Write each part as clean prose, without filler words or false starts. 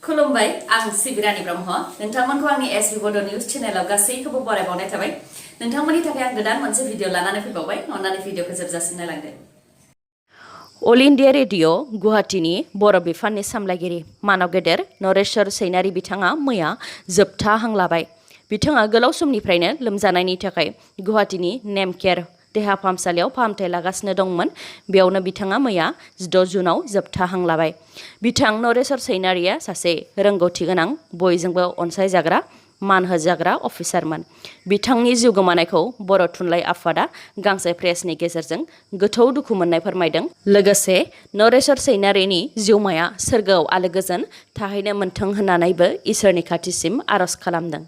खुलुमबाय आं सिबिरानि ब्रह्म नोंथांमोनखौ आंनि sbbodonews चेनेलाव गासैखौबो बरायबावनाय थाबाय नोंथांमोननि थाखाय आं गोदान मोनसे भिडिअ लानानै फैबावबाय अन्नानै भिडिअखौ जोबजासिम नायलांदो अल इन्डिया रेडिअ गुवाहाटीनि बर' बिफाननि सामलायगिरि मानव गेदेर नरेश्वर सैनारि बिथाङा मैया जोबथा हां लाबाय। बिथाङा गोलाव समनिफ्रायनो लोमजानायनि थाखाय गुवाहाटीनि नेम केयार देहा फाहामसालियाव फाहामथाय लागासिनो दंमोन। बेयावनो बिथाङा मैया 16 जुनाव जोबथा हां लाबाय। बिथां नरेश्वर सैनारिया सासे रोंगौथि गोनां बयजोंबो अनसायजाग्रा मान होजाग्रा अफिसारमोन। बिथांनि जिउ गोमानायखौ बर' थुनलाइ आफादा गांसे प्रेसनि गेजेरजों गोथौ दुखु मोननाय फोरमायदों। लोगोसे नरेश्वर सैनारिनि जिउमाया सोरगोआव आलो गोजोन थाहैनो मोनथों होननानैबो इसोरनि खाथिसिम आरज खालामदों।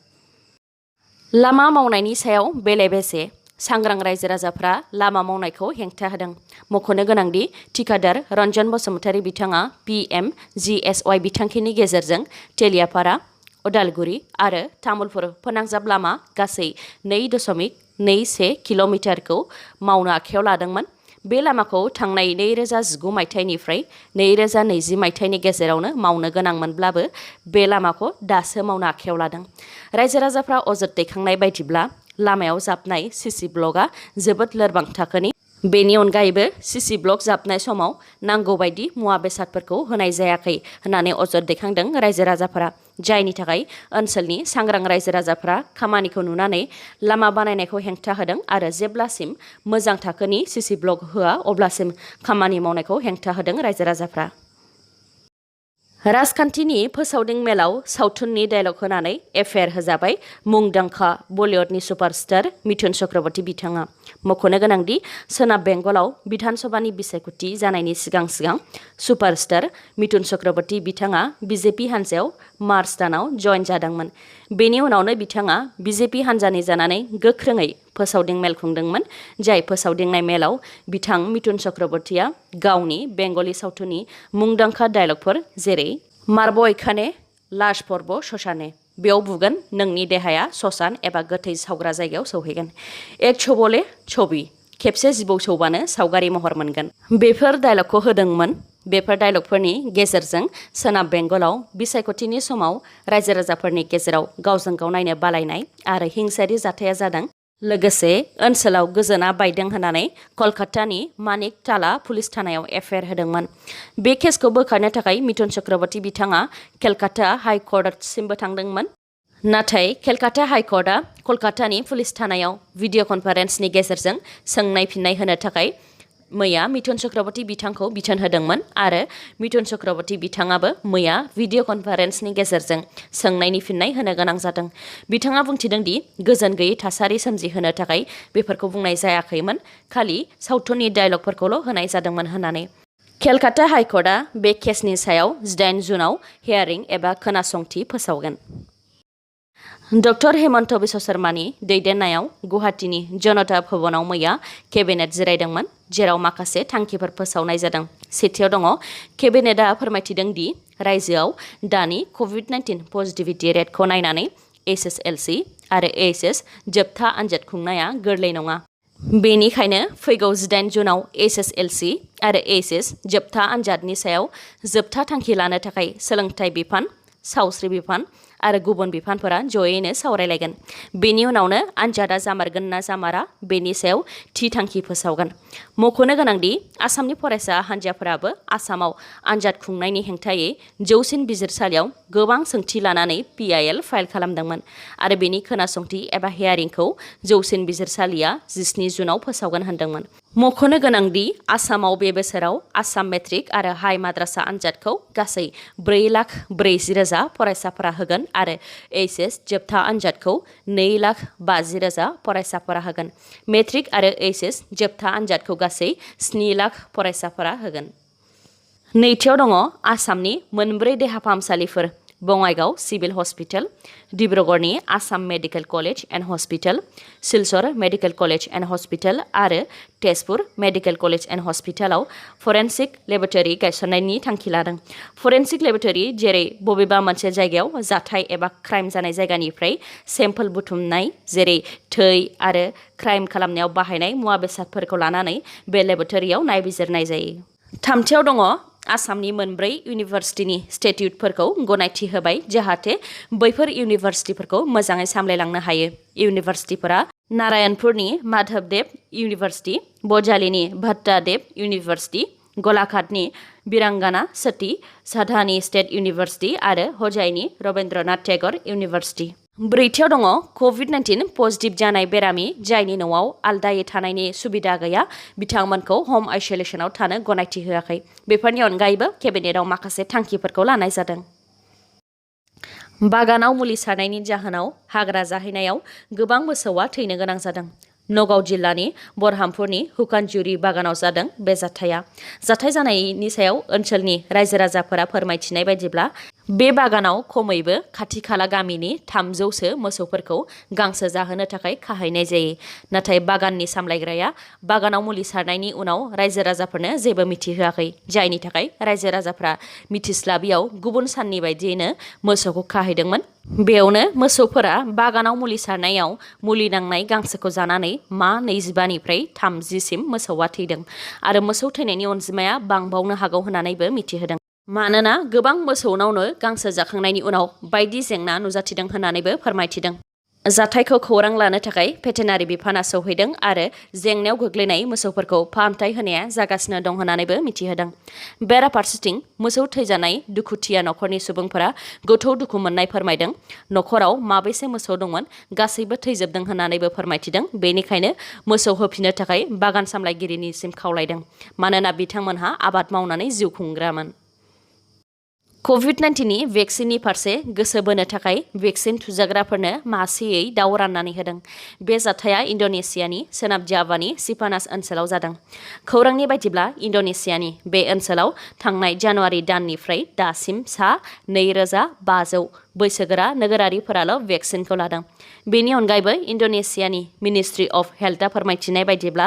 लामा मावनायनि सायाव बेले बेजे सांग्रां रायजो राजाफ्रा लामा मावनायखौ हेंथा होदों। मख'नो गोनांदि थिकादार रन्जन बसुमतारी बिथाङा PMGSY बिथांखिनि गेजेरजों तेलियापारा उदालगुरि आरो तामुलपुर फोनांजाब लामा गासै 2.21 किल'मिटारखौ मावनो आखायाव लादोंमोन। बे लामाखौ थांनाय 2019 मायथाइनिफ्राय 2020 मायथाइनि गेजेरावनो मावनो गोनांमोनब्लाबो बे लामाखौ दासो मावनो आखायाव लादों। रायजो राजाफ्रा अजद दैखांनाय बायदिब्ला लामायाव जाबनाय सीसी ब्लकआ जोबोद लोरबां थाखोनि। बेनि अनगायैबो सीसी ब्लक जाबनाय समाव नांगौ बायदि मुवा बेसादफोरखौ होनाय जायाखै होननानै अजद दैखांदों रायजो राजाफोरा, जायनि थाखाय ओनसोलनि सांग्रां रायजो राजाफोरा खामानिखौ नुनानै लामा बानायनायखौ हेंथा होदों आरो जेब्लासिम मोजां थाखोनि सीसी ब्लक होआ अब्लासिम खामानि मावनायखौ हेंथा होदों रायजो राजाफ्रा। राजखान्थिनि फोसावदिं मेलाव सावथुननि डायलग होनानै एफआइआर होजाबाय मुंदांखा बलिउडनि सुपारस्टार मिथुन चक्रवर्ती बिथाङा। मख'नो गोनांदि सोनाब बेंगलाव बिधान सभानि बिसायख'थि जानायनि सिगां सुपारस्टार मिथुन चक्रवर्ती बिथाङा बिजेपि हान्जायाव मार्च दानाव जइन जादोंमोन। बेनि उनावनो बिथाङा बिजेपि हान्जानि जानानै गोख्रोङै फोसावदिं मेल खुंदोंमोन। जाय फोसावदिंनाय मेलाव बिथां मिथुन चक्रवर्तीया गावनि बेंगली सावथुननि मुंदांखा डायलगफोर जेरै मारबो एखाने लाश पड़बो श्मशाने बेयाव बुगोन नोंनि देहाया श्मशान एबा गोथै सावग्रा जायगायाव सौहैगोन, एक छबले छबि खेबसे जिबौ सौबानो सावगारि महर मोनगोन, बेफोर डायलगखौ होदोंमोन। बेफोर डायलगफोरनि गेजेरजों सोनाब बेंगलाव बिसायख'थिनि समाव रायजो राजाफोरनि गेजेराव गावजों गाव नायनो बालायनाय आरो हिंसायारि जाथाया जादों। लोगोसे ओनसोलाव गोजोना बायदों होननानै कलकातानि मानिक टाला पुलिस थानायाव एफआइआर होदोंमोन। बे केसखौ बोखारनो थाखाय मिथुन चक्रवर्ती बिथाङा केलकाता हाइ कर्टसिमबो थांदोंमोन। नाथाय केलकाता हाइ कर्टआ कलकातानि पुलिस थानायाव भिडिअ कनफारेन्सनि गेजेरजों सोंनाय फिन्नाय होनो थाखाय मैया मिथुन चक्रवर्ती बिथांखौ बिथोन होदोंमोन आरो मिथुन चक्रवर्ती बिथाङाबो मैया भिडिअ कनफारेन्सनि गेजेरजों सोंनायनि फिन्नाय होनो गोनां जादों। बिथाङा बुंथिदों दि गोजोन गैयै थासारि सोमजिहोनो थाखाय बेफोरखौ बुंनाय जायाखैमोन, खालि सावथुननि डायलगफोरखौल' होनाय जादोंमोन होननानै। केलकाता हाइ कर्टआ बे केसनि सायाव 18 जुनाव हियारिं एबा खोनासंथि फोसावगोन। डक्टर हेमन्त बिश्व शर्मानि दैदेननायाव गुवाहाटीनि जनता भवनाव मैया केबिनेट जिरायदोंमोन, जेराव माखासे थांखिफोर फोसावनाय जादों। सेथियाव दङ केबिनेटआ फोरमायथिदों दि रायजोआव दानि COVID-19 पजिटिभिटि रेटखौ नायनानै SSLC आरो AHS जोबथा आनजाद खुंनाया गोरलै नङा। बेनिखायनो फैगौ 18 जुनाव SSLC आरो AHS जोबथा आनजादनि सायाव जोबथा थांखि लानो थाखाय सोलोंथाइ बिफान, सावस्रि बिफान आरो गुबुन बिफानफोरा जयैनो सावरायलायगोन। बेनि उनावनो आनजादा जामारगोन ना जामारा बेनि सायाव थि थांखि फोसावगोन। मख'नो गोनांदि आसामनि फरायसा हान्जाफोराबो आसामाव आनजाद खुंनायनि हेंथायै जौसिन बिजिरसालियाव गोबां सोंथि लानानै PIL फाइल खालामदोंमोन आरो बेनि खोनासंथि एबा हियारिंखौ जौसिन बिजिरसालिया 17 जुनाव फोसावगोन होनदोंमोन। मख'नो गोनांदि आसामाव बे बोसोराव आसाम मेट्रिक आरो हाइ माद्रासा आनजादखौ गासै 4,40,000 फरायसाफोरा होगोन आरो AHS जोबथा आनजादखौ 2,50,000 फरायसाफोरा होगोन। मेट्रिक आरो AHS जोबथा आनजादखौ गासै 7,00,000 फरायसाफोरा होगोन। नैथियाव दङ आसामनि मोनब्रै देहा फाहामसालिफोर बङाइगाव सिभिल हस्पिटाल, डिब्रुगड़नि Assam medical college and hospital, Silchar medical college and hospital आरो तेजपुर मेडिकेल कलेज एन्ड हस्पिटालाव फरेन्सिक लेबरेटरि गायसननायनि थांखि लादों। फरेन्सिक लेबरेटरि जेरै बबेबा मोनसे जायगायाव जाथाय एबा क्राइम जानाय जायगानिफ्राय सेम्पोल बुथुमनाय, जेरै थै आरो क्राइम खालामनायाव बाहायनाय मुवा बेसादफोरखौ लानानै बे लेबरेटरियाव नायबिजिरनाय जायो। थामथियाव दङ आसामनि मोनब्रै इउनिभार्सिटिनि स्टेट्युटफोरखौ गनायथि होबाय जाहाथे बैफोर इउनिभार्सिटिफोरखौ मोजाङै सामलायलांनो हायो। इउनिभार्सिटिफोरा नारायणपुरनि माधवदेव इउनिभार्सिटि, बजालिनि भट्टादेव इउनिभार्सिटि, गलाघाटनि बिरांगाना सती साधानी स्टेट इउनिभार्सिटि आरो हजाइनि रबीन्द्रनाथ टेगर इउनिभार्सिटि। ब्रैथियाव दङ कभिड-19 पजिटिभ जानाय बेरामि जायनि न'आव आलदायै थानायनि सुबिदा गैया बिथांमोनखौ हम आइसोलेसनाव थानो गनायथि होआखै। बेफोरनि अनगायैबो केबिनेटआव माखासे थांखिफोरखौ लानाय जादों। बागानाव मुलि सारनायनि जाहोनाव हाग्रा जाहैनायाव गोबां मोसौआ थैनो गोनां जादों। नगाव जिल्लानि बरहामपुरनि हुकानजुरि बागानाव जादों बे जाथाया। जाथाय जानायनि सायाव ओनसोलनि रायजो राजाफोरा फोरमायथिनाय बायदिब्ला बे बागानाव खमैबो खाथि खाला गामिनि 300सो मोसौफोरखौ गांसो जाहोनो थाखाय खाहैनाय जायो। नाथाय बागाननि सामलायग्राया बागानाव मुलि सारनायनि उनाव रायजो राजाफोरनो जेबो मिथिहोआखै, जायनि थाखाय रायजो राजाफ्रा मिथिस्लाबियाव गुबुन साननि बायदियैनो मोसौखौ खाहैदोंमोन। बेयावनो मोसौफोरा बागानाव मुलि सारनायाव मुलि नांनाय गांसोखौ जानानै मा 25निफ्राय 30सिम मोसौआ थैदों आरो मोसौ थैनायनि अनजिमाया बांबावनो हागौ होननानैबो मिथिहोदों। मानोना गोबां मोसौनावनो गांसो जाखांनायनि उनाव बायदि जेंना नुजाथिदों होननानैबो फोरमायथिदों। जाथायखौ खौरां लानो थाखाय भेटेनारि बिफाना सौहैदों आरो जेंनायाव गोग्लैनाय मोसौफोरखौ फाहामथाय होनाया जागासिनो दं होननानैबो मिथिहोदों। बेराफारसेथिं मोसौ थैजानाय दुखुथिया नखरनि सुबुंफोरा गोथौ दुखु मोननाय फोरमायदों। नखराव माबैसे मोसौ दंमोन गासैबो थैजोबदों होननानैबो फोरमायथिदों। बेनिखायनो मोसौ होफिननो थाखाय बागान सामलायगिरिनिसिम खावलायदों, मानोना बिथांमोनहा आबाद मावनानै जिउ खुंग्रामोन। कभिड-19नि भेक्सिननि फारसे गोसो बोनो थाखाय भेक्सिन थुजाग्राफोरनो मासेयै दाउ राननानै होदों। बे जाथाया इन्ड'नेसियानि सोनाब जाभानि सिपानास ओनसोलाव जादों। खौरांनि बायदिब्ला इन्ड'नेसियानि बे ओनसोलाव थांनाय जानुवारि दाननिफ्राय दासिम सा 2500 बैसोगोरा नोगोरारिफोराल' भेक्सिनखौ लादों। बेनि अनगायैबो इन्ड'नेसियानि मिनिस्ट्रि अफ हेल्थआ फोरमायथिनाय बायदिब्ला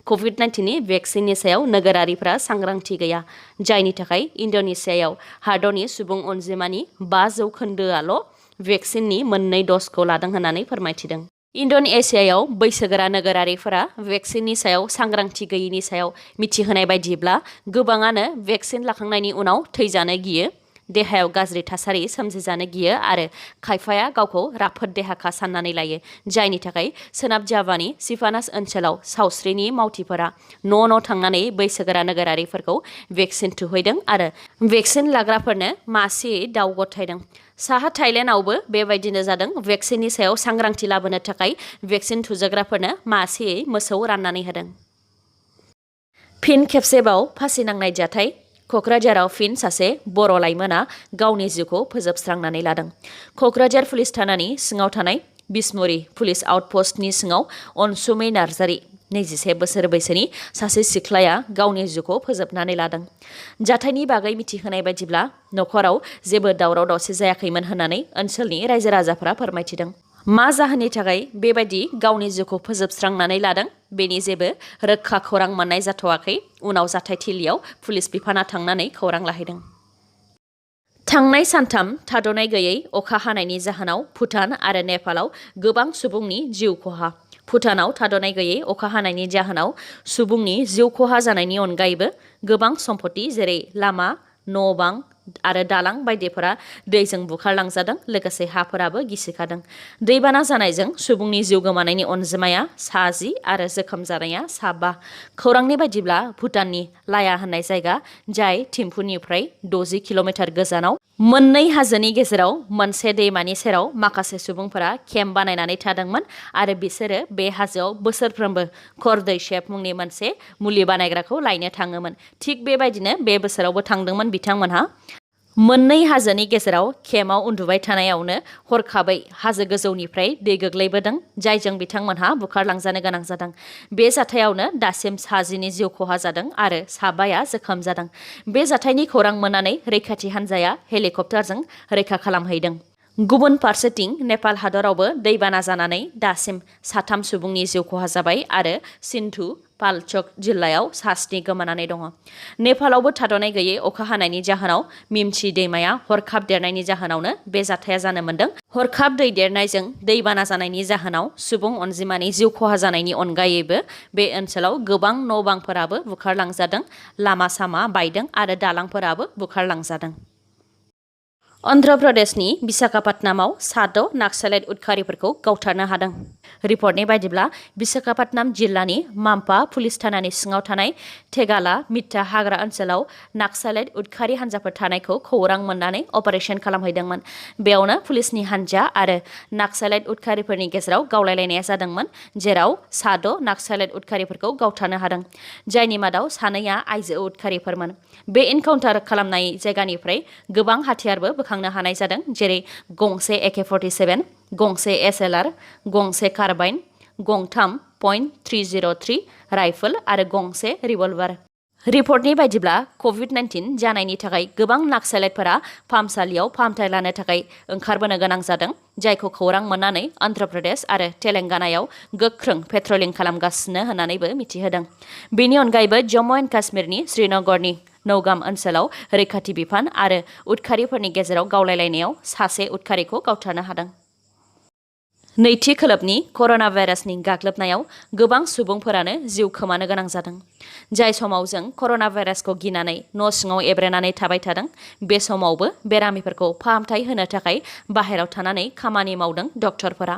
कभिड-19नि भेक्सिननि सायाव नोगोरारिफोरा सांग्रांथि गैया, जायनि थाखाय इन्ड'नेसियायाव हादरनि सुबुं अनजिमानि 5% भेक्सिननि मोननै द'जखौ लादों होननानै फोरमायथिदों। इन्ड'नेसियायाव बैसोगोरा नोगोरारिफोरा भेक्सिननि सायाव सांग्रांथि गैयिनि सायाव मिथिहोनाय बायदिब्ला गोबाङानो भेक्सिन लाखांनायनि उनाव थैजानो गियो, देहायाव गाज्रि थासारि सोमजिजानो गियो आरो खायफाया गावखौ राफोद देहाखा साननानै लायो, जायनि थाखाय सोनाब जाभानि सिपानास ओनसोलाव सावस्रिनि मावथिफोरा न' थांनानै बैसोगोरा नोगोरारिफोरखौ भेक्सिन थुहैदों आरो भेक्सिन लाग्राफोरनो मासेयै दाउ गथायदों। साहा थाइलेन्डआवबो बेबायदिनो जादों। भेक्सिननि सायाव सांग्रांथि लाबोनो थाखाय भेक्सिन थुजाग्राफोरनो मासेयै मोसौ राननानै होदों। फिन खेबसेबाव फासि नांनाय जाथाय। क'क्राझाराव फिन सासे बर' लाइमोना गावनि जिउखौ फोजोबस्रांनानै लादों। क'क्राझार पुलिस थानानि सिङाव थानाय बिसमुरि पुलिस आउटपस्टनि सिङाव अनसुमै नार्जारि 21 बोसोर बैसोनि सासे सिख्लाया गावनि जिउखौ फोजोबनानै लादों। जाथायनि बागै मिथिहोनाय बायदिब्ला नखराव जेबो दावराव दावसि जायाखैमोन होननानै ओनसोलनि रायजो राजाफोरा फोरमायथिदों। मा जाहोननि थाखाय बेबायदि गावनि जिउखौ फोजोबस्रांनानै लादों बेनि जेबो रोखा खौरां मोननाय जाथ'वाखै। उनाव जाथायथिलियाव पुलिस बिफाना थांनानै खौरां लाहैदों। थांनाय सानथाम थाद'नाय गैयै अखा हानायनि जाहोनाव भुटान आरो नेपालाव गोबां सुबुंनि जिउ खहा। भुटानाव थाद'नाय गैयै अखा हानायनि जाहोनाव सुबुंनि जिउ खहा जानायनि अनगायैबो गोबां सम्पति जेरै लामा, न' बां आरो दालां बायदिफोरा दैजों बुखारलांजादों, लोगोसे हाफोराबो गिसिखादों। दैबाना जानायजों सुबुंनि जिउ गोमानायनि अनजिमाया 10 आरो जोखोम जानाया 5। खौरांनि बायदिब्ला भुटाननि लाया होननाय जायगा, जाय थिम्फुनिफ्राय 60 किल'मिटार गोजानाव, मोननै हाजोनि गेजेराव मोनसे दैमानि सेराव माखासे सुबुंफोरा केम्प बानायनानै थादोंमोन आरो बिसोरो बे हाजोआव बोसोरफ्रोमबो खरदै शेफ मुंनि मोनसे मुलि बानायग्राखौ लायनो थाङोमोन। थिग बेबायदिनो बे बोसोरावबो थांदोंमोन बिथांमोनहा। मोननै हाजोनि गेजेराव केम्पआव उन्दुबाय थानायावनो हरखाबै हाजो गोजौनिफ्राय दै गोग्लैबोदों, जायजों बिथांमोनहा बुखारलांजानो गोनां जादों। बे जाथायावनो दासिम 10नि जिउ खहा जादों आरो 5 जोखोम जादों। बे जाथायनि खौरां मोननानै रैखाथि हान्जाया हेलिकप्टारजों रैखा खालामहैदों। गुबुन फारसेथिं नेपाल हादरावबो दैबाना जानानै दासिम 3 सुबुंनि जिउ खहा जाबाय आरो सिन्धु पालचक जिल्लायाव सास्नि गोमानानै दङ। नेपालावबो थाद'नाय गैयै अखा हानायनि जाहोनाव मिमचि दैमाया हरखाब देरनायनि जाहोनावनो बे जाथाया जानो मोन्दों। हरखाब दै देरनायजों दैबाना जानायनि जाहोनाव सुबुं अनजिमानि जिउ खहा जानायनि अनगायैबो बे ओनसोलाव गोबां न' बांफोराबो बुखारलांजादों, लामा सामा बायदों आरो दालांफोराबो बुखारलांजादों। अन्ध्र प्रदेशनि विशाखापट्टनमाव 6 नाक्सालाइट उदखारिफोरखौ गावथारनो हादों। रिपर्टनि बायदिब्ला विशाखापट्टनम जिल्लानि माम्पा पुलिस थानानि सिङाव थानाय थेगाला मिट्टा हाग्रा ओनसोलाव नाक्सालाइट उदखारि हान्जाफोर थानायखौ खौरां मोननानै अपारेशन खालामहैदोंमोन। बेयावनो पुलिसनि हान्जा आरो नाक्सालाइट उदखारिफोरनि गेजेराव गावलायलायनाया जादोंमोन, जेराव 6 नाक्सालाइट उदखारिफोरखौ गावथारनो हादों, जायनि मादाव 2आ आइजो उदखारिफोरमोन। बे एनकाउन्टार खालामनाय जायगानिफ्राय गोबां हाथियारबो बोखांनो हानाय जादों, जेरै गंसे AK-47, गंसे SLR, गंसे कार्बाइन, गंथाम .303 राइफल आरो गंसे रिभल्भार। रिपर्टनि बायदिब्ला COVID-19 जानायनि थाखाय गोबां नाक्सालाइटफोरा फाहामसालियाव फाहामथाय लानो थाखाय ओंखारबोनो गोनां जादों, जायखौ खौरां मोननानै अन्ध्र प्रदेश आरो तेलेंगानायाव गोख्रों पेट्रलिं खालामगासिनो होननानैबो मिथिहोदों। बेनि अनगायैबो जम्मु एन्ड काश्मीरनि श्रीनगरनि नौगाम ओनसोलाव रैखाथि बिफान आरो उदखारिफोरनि गेजेराव गावलायलायनायाव 1 उदखारिखौ गावथारनो हादों। नैथि खोलोबनि कर'ना भाइरासनि गाग्लोबनायाव गोबां सुबुंफोरानो जिउ खोमानो गोनां जादों। जाय समाव जों कर'ना भाइरासखौ गिनानै न' सिङाव एब्रेनानै थाबाय थादों, बे समावबो बेरामिफोरखौ फाहामथाय होनो थाखाय बाहेरायाव थानानै खामानि मावदों डक्टरफोरा।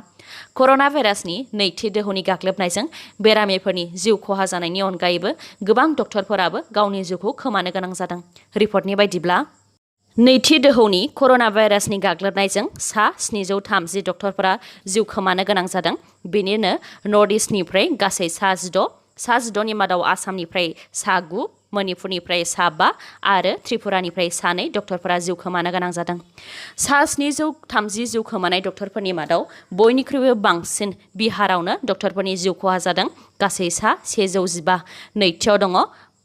कर'ना भाइरासनि नैथि दोहौनि गाग्लोबनायजों बेरामिफोरनि जिउ खहा जानायनि अनगायैबो गोबां डक्टरफोराबो गावनि जिउखौ खोमानो गोनां जादों। रिपर्टनि बायदिब्ला नैथि दोहौनि कर'ना भाइरासनि गाग्लोबनायजों 730 डक्टरफोरा जिउ खोमानो गोनां जादों। बेनिनो नर्थ इस्टनिफ्राय गासै 16नि मादाव आसामनिफ्राय 9, मणिपुरनिफ्राय 5 आरो त्रिपुरानिफ्राय 2 डक्टरफोरा जिउ खोमानो गोनां जादों। 730 जिउ खोमानाय डक्टरफोरनि मादाव बयनिख्रुइबो बांसिन बिहारावनो डक्टरफोरनि जिउ खहा जादों, गासै 115। नैथियाव दङ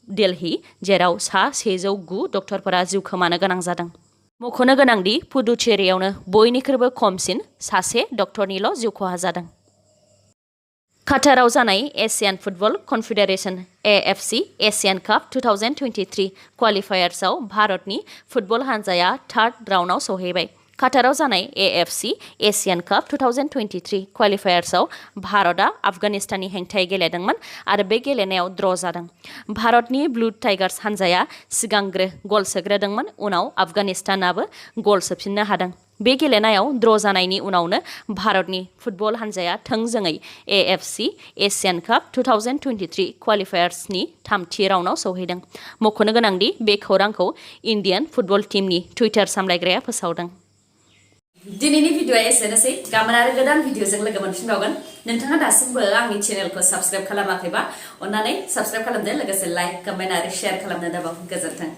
दिल्ली, जेराव 109 डक्टरफोरा जिउ खोमानो गोनां जादों। मख'नो गोनांदि पुडुचेरीयावनो बयनिख्रुइबो खमसिन 1 डक्टरनिल' जिउ खहा जादों। काटाराव जानाय एशियान फुटबल कन्फेडारेशन AFC एशियान काप 2023 क्वालिफायार्सआव भारतनि फुटबल हान्जाया थार्ड राउन्डआव सौहैबाय। काटाराव जानाय AFC एशियान काप 2023 क्वालिफायार्सआव भारतआ आफगानिस्ताननि हेंथायै गेलेदोंमोन आरो बे गेलेनायाव ड्र' जादों। भारतनि ब्लु टाइगार्स हान्जाया सिगांग्रो गल सोग्रोदोंमोन, उनाव आफगानिस्तानाबो गल सोफिननो हादों। बे गेलेनायाव ड्र' जानायनि उनावनो भारतनि फुटबल हान्जाया थोंजोङै AFC एशियान काप 2023 क्वालिफायार्सनि थामथि राउन्डआव सौहैदों। मख'नो गोनांदि बे खौरांखौ इन्डियान फुटबल टीमनि टुइटार सामलायग्राया फोसावदों। दिनैनि भिडिअ'आ एसेनोसै। गाबोन आरो गोदान भिडिअ'जों लोगो मोनफिनबावगोन। नोंथाङा दासिमबो आंनि चेनेलखौ साबस्क्राइब खालामाखैबा अन्नानै साबस्क्राइब खालामदो, लोगोसे लाइक, कमेन्ट आरो शेयार खालामनो दाबाव। गोजोन्थों।